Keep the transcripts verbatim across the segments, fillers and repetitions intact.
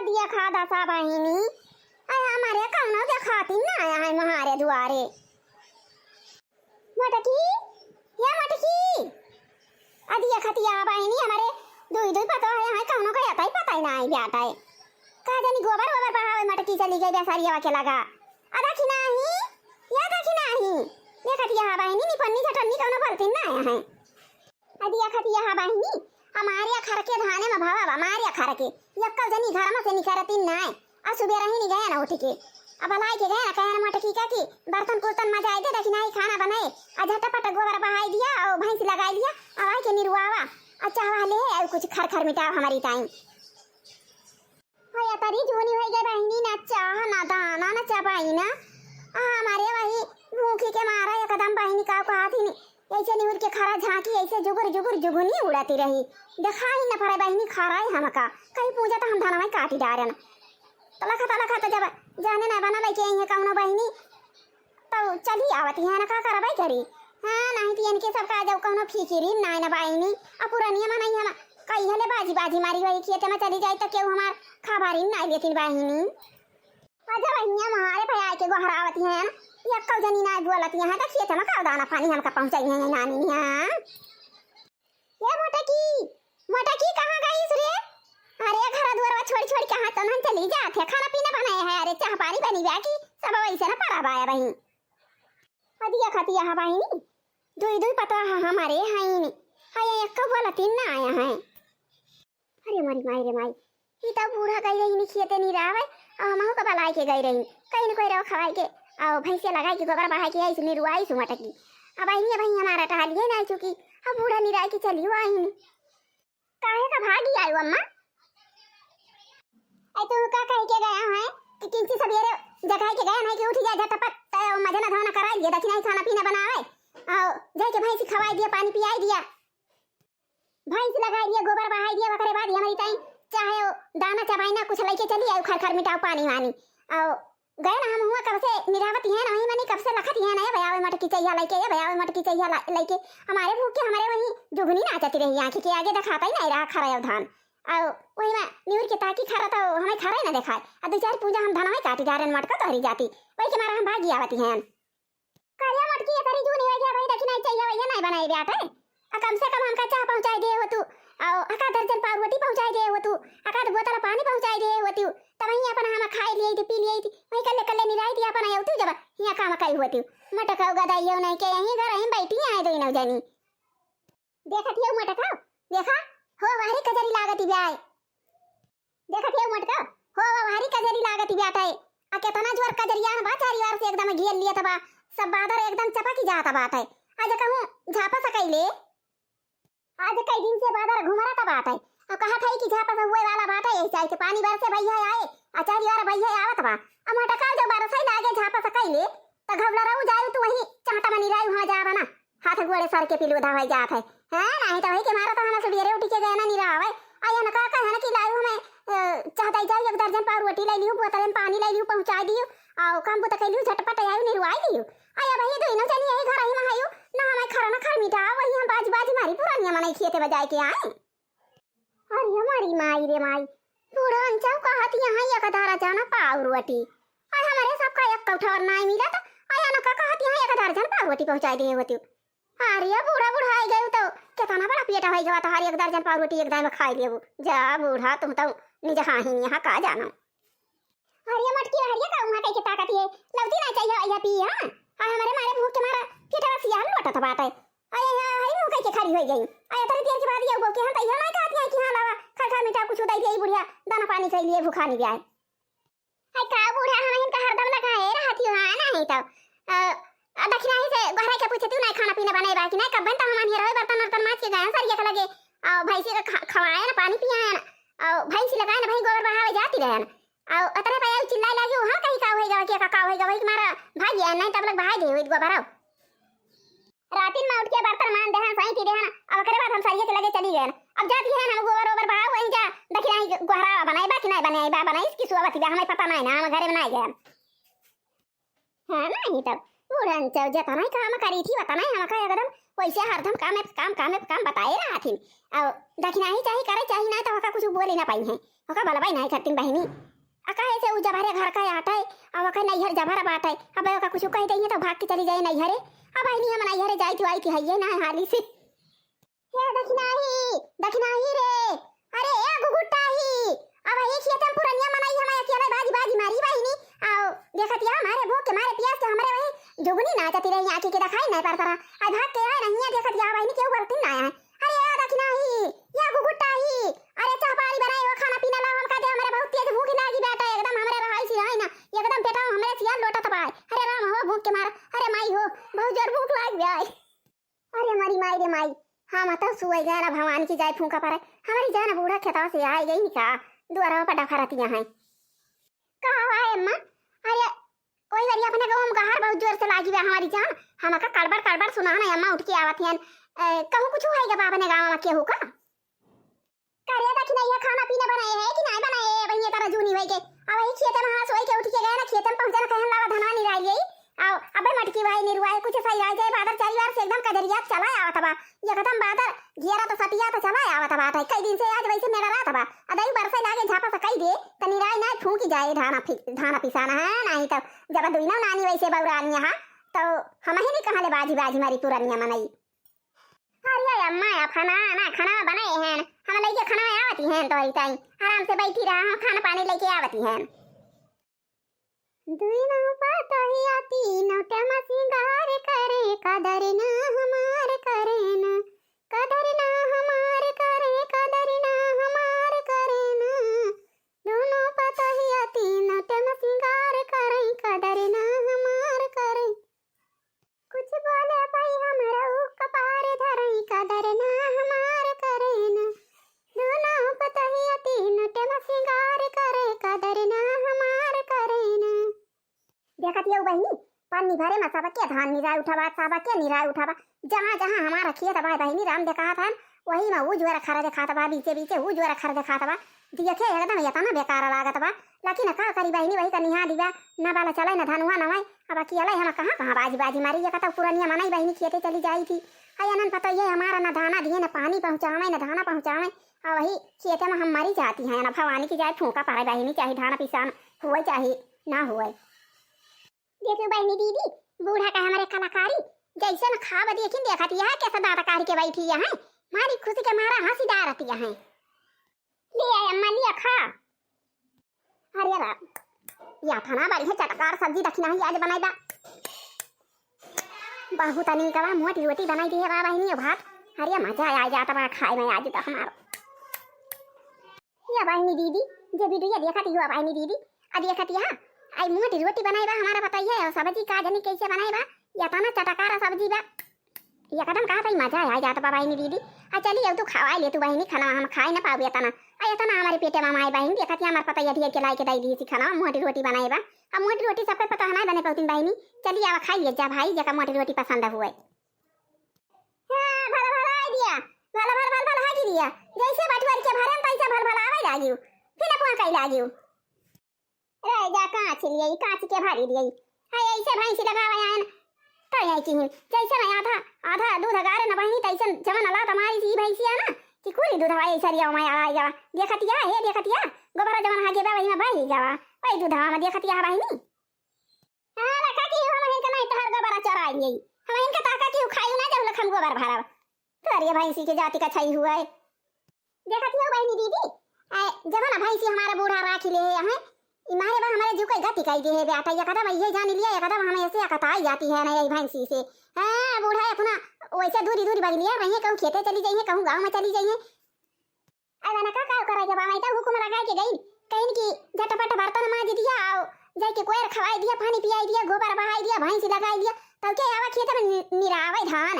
देखा दसा बहिनी, अरे हमारे कौनो देखाती ना आया है हमारे दुआरे। मटकी, या मटकी, अदिया खतिया बहिनी हमारे दुई दुई पतो है, यहाँ कौनो का अतई पतई ना आई ब्याटा है। का जानी गोबर ओबर बहावे मटकी चली गई बेसरिया के लगा। अ देखी नाही, या देखी नाही, देखतिया बहिनी निपन्नी झटन्नी कौनो बलतीन ना आया है। अदिया खतिया बहिनी, हमारे अखर के धाने में भावा बा, हमारे अखर के। यक्का जनी घर में से निकरती नाय। आ सुबेर ही नहीं गया ना उठ के। अब लाई के गया ना, कहन मटकी का कि बर्तन कुर्तन मजाई दे, देखी नाही खाना बनाए। आ झटपट गोबर बहाई दिया, और भैंस लगाई लिया, और आई के निरुआवा। अच्छा वाले है, और कुछ खर खर मिटाओ हमारी ताई। हो या तरी जूनी होई गई बहिनी, ना चाह, ना दाना, ना चबाई ना। आ, हमारे वही भूखी के मारा एकदम बहिनी का कहा थी नी, ऐसे निहुर के खरा झांकी, ऐसे जुगुर जुगुर जुगुनी उड़ाती रही। देखा ही न पड़े बहिनी खरा है हमका, कहीं पूजा तो हम धनवा काटी डारन। तलखा तलखा तो जब जाने ना बना लेके आई है कौनो बहिनी, तो चली आवत है ना, का करबै करी। हाँ, नहीं तो इनके सब का जब कौनो फिकिरी नाय ना बहिनी। अब पुरनिया में नहीं हम कहीं हले बाजी बाजी मारी हुई खेते में चली जाई तो केहू हमार खबरी नाय लेती बहिनी। अच्छा बहिनिया, हमारे भैया के गोहरावत है ना, ये कौ जनी नाय बोलत है तो खेते में का दाना पानी हमका पहुँचाई है नानी। हाँ, ये मोटकी, मोटकी कहाँ गईस रे? अरे घर दुआरवा छोड़ी छोड़ी कहाँ तनहन चली जात है, खाना पीना बनाए है, अरे चाह पानी बनी बा कि सब वैसे ना परा बाया बहिन। अदिया खतिया हा बहिनी, दुई दुई पतवा हा हमारे हईन। हाय, एक बोला तीन ना आया है। अरे मरी माई रे माई, ई तो बूढ़ा गई रही खेते निरावे, और हमहू का बलाई के गई रही, कहीं न कोई रहो खवाई के, और भैंसे लगाई के गोबर बहाई के आई सुनी रुआई सु मटकी। अब आई नहीं, अब हमारा टहलिए ना चुकी, अब बूढ़ा निराई के चली आई नहीं। काहे का भागी आयो अम्मा? ऐ तू का कह के गया है कि किंची सवेरे जगाई के गया है कि उठ जा झटपट, तो मजना धोना कराई दिया, दखिना ही खाना पीना बनावे, और जाके भैंसी खवाई दिया, पानी पियाई दिया, भैंस लगाई दिया, गोबर बहाई दिया, ओकरे बाद ही हमारी ताई चाहे वो दाना चबाई ना कुछ लेके चली आई, खर खर मिटाओ पानी वानी। और गए ना हम हुआ कब से निरावत ही है ना, वही मनी कब से लखत ही है ना, ये भैया वो मटकी चाहिए लेके, ये भैया वो मटकी चाहिए ला-, लेके। हमारे भूख के हमारे वही जुगनी नाचती रही, आँखी के आगे दिखाता ही नहीं रहा खरा और धान। और वही में निहुर के ताकी खरा तो हमें खरा ही ना दिखाए। और दो चार पूजा हम धनवा काटी जा रहे मटका तोहरी जाती, वही के मारा हम भागी आवती हैं। करिया मोटकी, ये तरी जूनी हो गया भाई, देखी नहीं चाहिए भैया, नहीं बनाई ब्याट है। आ कम से कम हमका चाह पहुँचाई दे हो तू, और आका दर्जन पाव रोटी पहुँचाई दे हो तू, आका बोतल पानी पहुँचाई दे हो तू, तब वहीं अपन हम खाई लिए थी, पी लिए थी, वहीं कल्ले कल्ले निराई थी अपन आयो तू जब यहाँ काम कई हो तू। मटका उगा दाई हो नहीं के यहीं घर यहीं बैठी आए दो नौ जनी। देखत हियो मटका, देखा, हो वाहरी कजरी लागत ही ब्याय। देखत हियो मटका, हो वाहरी कजरी लागत ही ब्याय। आ केतना जोर कजरियान बा, चारी वार से एकदम घेर लियत बा, सब बादर एकदम चपकी जात बाटे। आज कहूँ झापस कइले, आज कई दिन से बादर घुमरत बाटे। आ कहत है कि झापस हुए वाला बाटे, यही चाहे के पानी बरसे भैया आए, आ चारी वार भैया आवत बा। आ मटका जो बरसै लागे झापस कइले, त घबला रहू जायू तू वहीं चाहता मनी रहू, हाँ जावा ना। हाथ गोड़े सर के पिलू धावै जात है। हैं, नहीं तो वही के मारा तो हमें सुबेरे उठी के गए ना निरावे। आ ये न का कहे ना कि लायू हमें, अ, चाहता ही जाओ, एक दर्जन पाव रोटी ले लियो, बोतल में पानी ले लियो, पहुँचा दियो। आओ, काम बुता कर लियो, झटपट आयु निरवाई लियो। आ ये वही दोनों जनी यही घर ही में आयु, ना हमें खरा ना खर मिटा, वही हम बाज बाज मारी पुरानिया मने खेते बजाए के आए। अरे हमारी माई रे माई, बूढ़ा अंचल कहत यहाँ एक धारा जाना पाव रोटी। आ हमारे सबका एक कौठा और नाई मिला तो, आ ये न का कहत यहाँ एक धारा जाना पाव रोटी पहुँचाई दिए होती। अरे बूढ़ा बूढ़ा आई गए तो कितना बड़ा पेट होई गवा तोहार, एक दर्जन पाव रोटी एक दाई में खाई लेबू। जा बूढ़ा, तुम तो निज हाँ ही यहाँ का जानो। अरे मटकी हरिया का उहाँ कइके ताकत है, लौती ना चाहिए, अइया पी, हाँ। आ हमारे मारे भूख के मारा पेटवा सियाल लोटत बाटे। अरे हाँ, हई मुँह कइके खड़ी होई गई। अरे तनी देर के बाद ये बोल के हम तो ये नहीं कहती है कि हाँ लावा, खा खा मीठा कुछ उदाई दे बुढ़िया, दाना पानी कइ लिए भूखा नहीं जाए। हाय का बूढ़ा, हम इनका हरदम लगाए रहत ही, हाँ, नहीं तो, अ, अ, दखिनाही से गोहरा के पूछे तू, नहीं खाना पीना बनाए बा कि नहीं, कब तो हम ये रहे बर्तन वर्तन माज के गए सरिया के लगे, और भैंसी का खा-, खवाए ना, पानी पियाए ना, और भैंसी लगाए ना, भाई गोबर बहावे जाती रहे ना, और अतने पे आऊ चिल्लाए लागी, हाँ, कहीं का होई गवा, के का, का होई गवा, कि मारा भाग गया, नहीं तब लग बहाए दे, होई गोबर आओ। रातिन में उठ के बर्तन मान देहन, सही की देहन, अब ओकरे बाद हम सरिये के लगे चली गए। अब जात गए हम गोबर ओबर बहाओ, वहीं जा दखिनाही गोहरा बनाई बा कि नहीं बनाई बा, बनाई इसकी सुआ बती बा, हमें पता नहीं ना, हम घरे में नहीं गए। हाँ, नहीं तब बूढ़न चौ जतना ही काम करी थी, उतना ही हमका एकदम वैसे हरदम काम, काम, काम, काम बताए रहा थी। अब दखिनाही चाही, करे चाही ना, तो ओका कुछ बोले ना पाई है। ओका बलबई नाहीं करतीन बहिनी। आ कहे से उ जबहरे घर का आटै, आ ओका नैहर जबहर बाटै। अब ओका कुछ कह दइहे तो भाग के चली जाए नैहरे। अब बहिनी हम नैहरे जाई थी, आई थी हइये ना हाली से। हे दखिनाही, दखिनाही रे, अरे ए गुगुटाही, अब ये खेतम पुरनिया मनई हमारे अकेले बाजी बाजी मारी बहिनी। आओ देखत या मारे भूख के मारे प्यास के हमरे वही जुगनी नाचती रही, आँखी के देखाई नहीं पड़ता रहा। आज भाग के आए नहीं है, देखत या बहिनी केहू बोलती ना है। अरे ए दखिनाही, या गुगुटाही, अरे चाह पानी बनाए हो, खाना पीना लाओ, हम कहते हमरे बहुत तेज भूख लागी बेटा, एकदम हमरे रहाई सी है ना, एकदम पेटा हमरे सियाल लोटत पाए। अरे राम हो भूख के मारा, अरे माई हो, बहुत जोर भूख लाग गया है। अरे मरी माई रे माई, हम तो सुई गए ना भवानी की जाए फूंका परे। हमारी जान बूढ़ा खेतवा से आए गई का, दुआरा पर डफरतिया हैं। का हुआ है अम्मा? अरे कोई बारी अपने गाँव में गहार बहुत जोर से लागी बा हमारी जान। हमका कड़बड़ कड़बड़ सुना है अम्मा, उठ के आवत हैं। ए, कहूँ कुछ होएगा बाबा ने गाँव में केहू का? करे दखिनैया खाना पीना बनाए है कि नाहीं बनाए है? वही तरह जूनी होई के। अब वही खेते में हाथ सोई के उठ के गए ना, खेते में पहुँचे ना, कहन लावा धनवा निराई गई। आओ, अबे मटकी भाई निरुआए, कुछ सही रह जाए, बादर चारी बार से एकदम कजरिया चला आवत बा। एकदम बादर घेरा तो सतिया तो चला आवत बा। कई दिन से आज वैसे मेरा रात बा। अदई बरसे लागे झापा से कई दे, त निराई ना फूंकी जाए धाना फि-, धाना पिसाना है, नाहीं तो जब दुइनो नानी वैसे बौरानी हा, तो हम ही नहीं कहले बाजी बाजी मारी पुरनिया मनई। अरे अम्मा, या खाना ना, खाना बनाए हैं, हम लइके खाना आवती हैं तो आई ताई आराम से बैठी रहा, हम खाना पानी लेके आवती हैं। दुइनो पतोहिया तीनों टमा सिंगार करे, कदर ना हमार करे ना, कदर ना हमार करे, कदर ना हमार करे ना। दुइनो पतोहिया तीनों टमा सिंगार करे, कदर ना हमार करे। कुछ बोले भाई हमरो कपार धरई, कदर ना हमार करे ना। दुइनो पतोहिया तीनों टमा सिंगार करे, कदर ना हमार करे ना। देखत यौ बहिनी, पन्नी भरे में सबके धान निराय उठावा, सबके निराय उठावा। जहाँ जहाँ हमारा खेत बा बहिनी, राम देखात हन, वही में ऊ जुअर खर देखात बा, बीचे बीचे ऊ जुअर खर देखात बा। देखे एकदम एतना बेकार लागत बा, लेकिन का करी बहिनी, वही का निहा दिबा, ना बाला चले, ना धनुआ नवै। अब अकेले हम कहाँ कहाँ बाजी बाजी मारी, ये कतौ पुरनिया मनई बहिनी खेते चली जाई थी। अये अनन पतोहिया हमारा ना धाना दिए, ना पानी पहुँचावे, ना धाना पहुँचावे। आ वही खेते में हम मरी जाती हैं, ना भवानी की जाए फूंका परे बहिनी, चाहे धाना पिसान हुए चाहे ना हुए। देखियो बहिनी दीदी, बूढ़ा का हमरे कलाकारी, जैसे न खाब देखिन, देखत यह कैसे दांत काढ़ के बैठी है, मारी खुशी के मारा हंसी डारत है। ले आए अम्मा, लिया खा। अरे राम, या था ना बड़ी है चटकार सब्जी, दखिनही आज बनाई बा। बहुत नीक बा, मोटी रोटी बनाई दी है बा बहिनी, भात। अरे मजा आ जाता बा खाए में आज तो हमारो। या बहिनी दीदी, जे वीडियो देखत हुआ बहिनी दीदी, आ देखत यहाँ, आई मोटी रोटी बनाई बा हमारा पतोहिया, और सब्जी का जनी कैसे बनाई बा, या तना चटकार सब्जी बा। एकदम कहा था मजा आ जात बा बहिनी दीदी। आ चली अब तू खवाई ले तू बहिनी खाना, हम खाई ना पाबे एतना। आ एतना हमारे पेटे में माई बहिनी देखत ही हमार पतोहिया ढेर के लाई के दई दी खाना, मोटी रोटी बनाई बा। अब मोटी रोटी सबके पता है ना बने पौतिन बहिनी। चली आवा खाई ले जा भाई, जेका मोटी रोटी पसंद हुए। हाँ, भल भल आई दिया, भल भल भल भल हाई दिया। जैसे बटुअर के भरन तैसे भल भल आवे लागियो, फिर अपना कई लागियो। रह जा कांच लिए, कांच के भरी दिए। हाय ऐसे भैंसी लगावे आयन, तो यही की जैसे मैं आधा आधा दूध गारे न बहिनी, तैसे जवन अला तुम्हारी सी भैंसी है ना कि पूरी दूध हवा ऐसा रिया मैं आ जावा। देखतिया हे देखतिया, गोबरा जवन हागे बा वही में बही जावा, वही दूध हवा में देखतिया बहिनी। हाँ, लखा की हम इनका नहीं तोहर गोबर चराई यही। हम इनका ताका की खाई ना जब लखम गोबर भरब। तोहर ये भैंसी के जाति का छई हुआ है। देखत हो बहिनी दीदी, ए, जवन भैंसी हमारा बूढ़ा राखी ले है, ई मारे बा हमारे जू कई गति कई दे है बेटा, ये कदम ये जान लिया, ये कदम हम ऐसे अकताई जाती है ना यही भैंसी से। हाँ, बूढ़ा अपना वैसे दूरी दूरी बदलिया रही है, कहूँ खेते चली जाइए, कहूँ गाँव में चली जाइए। अरे ना का, का करे के बा, मैं तो हुकुम लगा के गई, कहीं की झटपट बर्तन माज दिया, आओ जाके कोयर खवाई दिया, पानी पियाई दिया, गोबर बहाई दिया, भैंसी लगाई दिया, तब के आवा खेत में नि-, निरावे धान।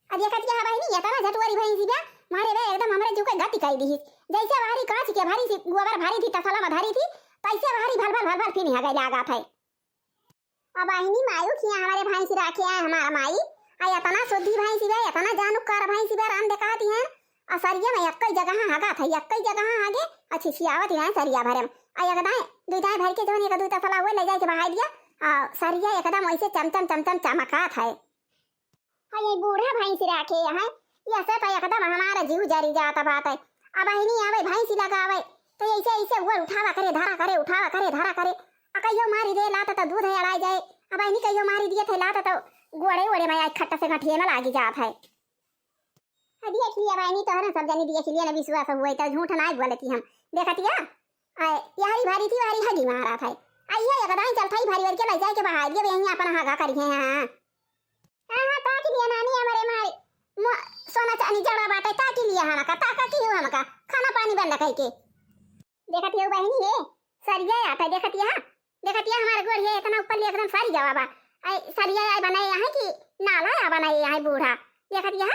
आ देखत क्या बहिनी, ये तना झटुआरी भैंसी बा, मारे बे एकदम हमरे जुके गति कई दी। जैसे बाहरी कांच के भारी सी गोबर भरी थी, तसला में धरी थी, तैसे बाहरी भल भल भल भल फिर यहाँ गई लागत है। अब बहिनी मायू खिया हमारे भैंसी राखे आए हमारा माई। आ इतना शुद्धि भैंसी बा, इतना जानुकार भैंसी बा, राम देखाती हैं। आ सरिया में एक्कई जगह हगा था, एक्कई जगह हगे, आ छिछियावत ही सरिया भरे में। आ एक दाएं, दुई दाएं भर के जौन एक दुई तसला हुए ले जाए के बहाई दिया। आ सरिया एकदम वैसे चमचम चमचम चमकात है। आ ये बूढ़ा भैंसी राखे हैं, ये से तो एकदम हमारा जीव जरी जाता बात है। अब बहिनी आवे भैंसी लगावे, तो ऐसे, ऐसे गोड़ उठावा करे, धरा करे, उठावा करे, धरा करे। आ कहियो मारी दे लात तो दूध है अड़ाई जाए। अब बहिनी कहियो मारी दिए थे लात तो गोड़े, ओड़े में आज खट्टा से गठिए में लागी जात है। आ देख लिया बहिनी, तोहरे सब जनी देख लिया ना, विश्वास हुए तो झूठ ना बोलती हम। देखतिया, आ, यहरी भारी थी, भारी हगी मारा था। आ, ये एक दाई चल थाई भारी करके लै जाए के बहार दिए, यहीं अपन हगा करी है। हाँ, हाँ, ताकि लिया नानी हमरे मारी। मो-, सोना चानी जड़ा बाटे, ताकि लिया हमका, ताका की हो हमका, खाना पानी बंद कइके। देखतिया बहिनी है, सरिया आटा देखतिया, देखतिया हमार गोड़ है इतना ऊपर ले एकदम सरी गवा बा। आई सरिया आई बनाए यहाँ कि नाला या बनाए यहाँ बूढ़ा। देखतिया,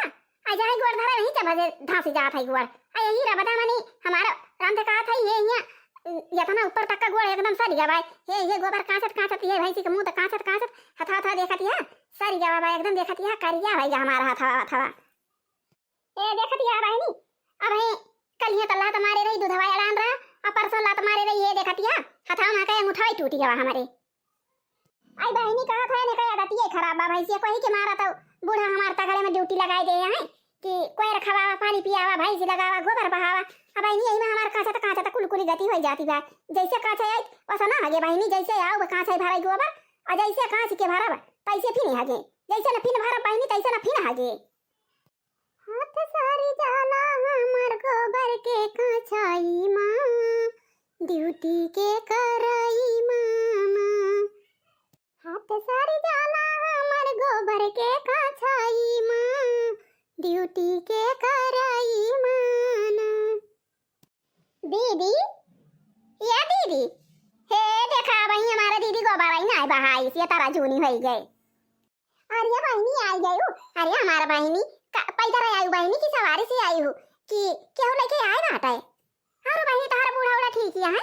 आ जाए गोड़ धरे वहीं चबा जे धांसी जात है गोड़। आ यही रबदा मनी हमारा राम देखा था ये यहाँ इतना ऊपर तक का गोड़ एकदम सरी गवा है। हे, ये गोबर कांचत कांचत ये भैंसी के मुंह तक कांचत कांचत हथा हथा देखतिया, सरी गवा बा एकदम देखतिया, करिया भैया हमारा हथवा हथवा। ए, देखतिया बहिनी, अबहीं कलिया त लात मारे रही, दूधवा अड़ान रहा, आ परसों लात मारे रही, ये देखतिया, हथवा में के अंगूठा ही टूटी गवा हमरे। आई बहिनी कहत है, ने कहे आदतिये खराब बा, भैंसिया कोई के मारा तो बूढ़ा हमार तगड़े में ड्यूटी लगाई दे हैं कि कोई रखवावा, पानी पियावा, भैंस लगावा, गोबर बहावा। अब बहिनी यही में हमार कांचत कांचत कुल कुली गति हो जाती बा। जैसे कांचे आई, वैसा ना हगे बहिनी, जैसे आओ कांचे भराई गोबर, और जैसे कांच के भरब, तैसे फिर हगे। जैसे न फिर भरब बहिनी, तैसे न फिर हगे। हाथ सारी जाला हमर गोबर के कांचाई माँ, ड्यूटी के कराई माँ। हाथ सारी जाला हमर गोबर के कांचाई माँ, ड्यूटी के कराई माँ। दीदी, या दीदी, हे देखा, वही हमारा दीदी गोबर आई ना बहाई, ये तारा जूनी होई गए। अरे बहिनी, आई गयू। अरे हमार बहिनी, का, पैदल आई बहिनी कि सवारी से आई हू? कि केहू लेके आए बाटे? अरे बहिनी, तोहरा बूढ़ा उड़ा ठीक ही है?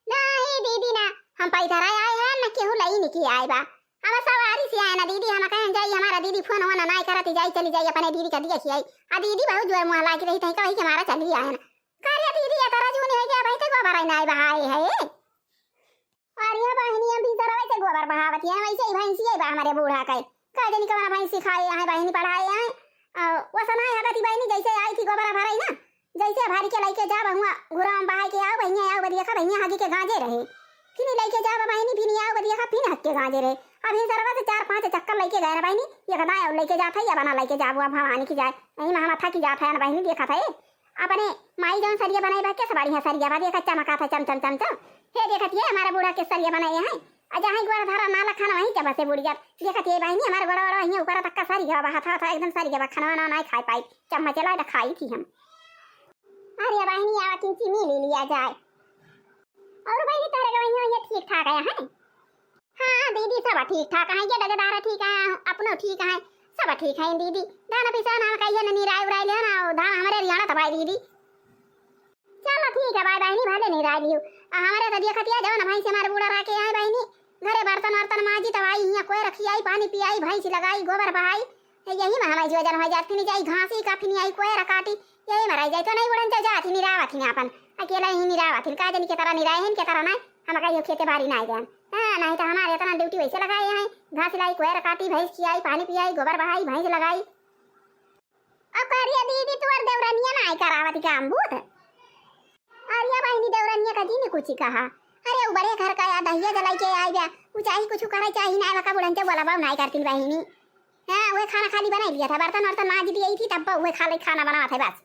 नहीं दीदी ना, हम पैदल आए हैं, ना केहू लई नहीं के आए बा। हम सवारी से आए ना दीदी, हम कहें जाई, हमारा दीदी फोन वोन ना करत जाई, चली जाई अपने दीदी का दिया खियाई। आ दीदी बहुत जोर मुँह लाग रही थी, कही कि हमारा चली आए ना। का रे दीदी, ये तारा जूनी हो गया, भाई ते गोबर आई ना आए बहाए है। अरे बहिनी, हम भीतर वैसे गोबर बहावत हैं, वैसे ही भैंसी है बा हमारे बूढ़ा के। का जनी कवना भैंसी खाए आए बहिनी, पढ़ाए आए। आ, वैसा ना है बती बहिनी, जैसे आई थी गोबर भराई ना, जैसे भरी के लेके जाब हुआ घुराम बहाई के आओ बहिनी, आओ बदिया खा बहिनी, हागी के गांजे रहे। फिर लेके जाब बहिनी, फिर आओ बदिया खा, फिर हक के गांजे रहे। अब इन सरवा से चार पांच चक्कर लेके गए ना बहिनी, ये कदा और लेके जात है, या बना लेके जाब हुआ भवानी की जाए। नहीं, हम थकी जात है ना बहिनी, देखा था ये। अपने माई जौन सरिया बनाई बा, कैसे बढ़िया सरिया बा, देखा चमका था चम चम चम चम। हे देखत ये हमारा बूढ़ा के सरिया बनाए हैं। आ जहाँ गोड़ धरा ना लखन वहीं चबा से बुढ़िया। देखत ये बहिनी हमारा गोड़ वोड़ वहीं ऊपर तक का सरिया बा, हथा हथा एकदम सरिया बा, खाना वाना नहीं खाई पाई, चम्मच ला तो खाई थी हम। अरे बहिनी आवा किंची मिली लिया जाए। और बहिनी तोहरे के वहीं वहीं ठीक ठाक है, हैं? हाँ दीदी, सब ठीक ठाक है, ये दगदार ठीक है, अपनो ठीक है, सब ठीक है दीदी। धान पिसान हम कहिए न निराय उराय लियो ना, धान हमरे रियाणा तबाय दीदी। चलो ठीक है, बाय बहिनी, भले निराय लियो। आ हमरे तो देखतिया जवन भैंस हमारे बूढ़ा रह के आए बहिनी, घरे बर्तन वर्तन माजी तबाई, हियाँ कोई रखी आई, पानी पियाई, भैंस लगाई, गोबर बहाई, यही में हमारी जो जन हो जाती नहीं जाई, घास ही काफी नहीं आई, कोई रकाटी, यही में रह जाई, तो नहीं उड़न जा जाती, निरावत ही अपन, अकेला ही निरावत ही, का जनी के तरह निराय है, के तरह नहीं, हम कहियो खेते बारी नहीं जान। हाँ, नहीं तो हमारे इतना ड्यूटी वैसे लगाए हैं, घास लाई, कोयर काटी, भैंस खियाई, पानी पियाई, गोबर बहाई, भैंस लगाई। अब करिया दीदी, तोर देवरनिया नहीं करावत काम बूत। अरे बहिनी, देवरनिया का जी ने कुछ कहा। अरे, वो बड़े घर का याद है, ये जलाई के आई बा, वो चाही कुछ करे, चाही नहीं, वका बुढ़न से बोला बाऊ नहीं करती बहिनी। हाँ, वह खाना खाली बनाई लिया था, बर्तन वर्तन माज दिए थी, तब वह खा ले, खाना बनावा था बस।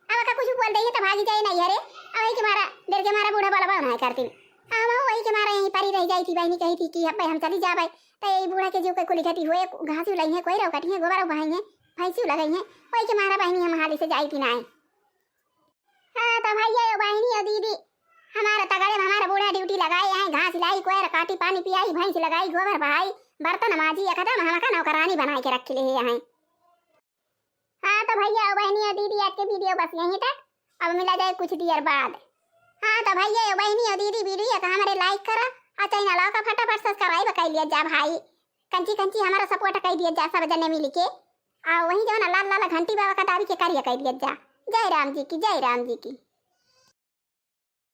अब का कुछ बोल दे तो भागी जाए नहीं अरे, अब वही के मारा, डर के मारा बूढ़ा बोला बाऊ नहीं करती। हम वही के मारा यहीं परी रह जाई थी, बहिनी कही थी कि अब हम चली जाबे, तो यही बूढ़ा के जो के कुली घटी हुए, घास उलाई है, कोई रहो कटी है, गोबर उबाई है, भैंसी लगाई है, वही के मारा बहिनी हम हाली से जाई थी नहीं। हाँ, तो भैया, यो बहिनी, यो दीदी, हमारा तगड़े में हमारा बूढ़ा ड्यूटी लगाए हैं, घास लाई, कोयर काटी, पानी पियाई, भैंस लगाई, गोबर बहाई, बर्तन माजी, एकदम हमका नौकरानी बनाए के रख ले हैं। हाँ, तो भैया, यो बहिनी, यो दीदी, आज के वीडियो बस यहीं तक। अब मिला जाए कुछ देर बाद। हाँ, तो भैया, यो बहिनी, यो दीदी, वीडियो का हमारे like करा और चैनल का फटाफट subscribe कर लिया जा भाई। कंची कंची हमारा support कर दिया जा सब जने मिल के। आ वहीं जो ना लाल लाल घंटी बाबा का दाबी के कार्य कर दिया जा। जय राम जी की, जय राम जी की।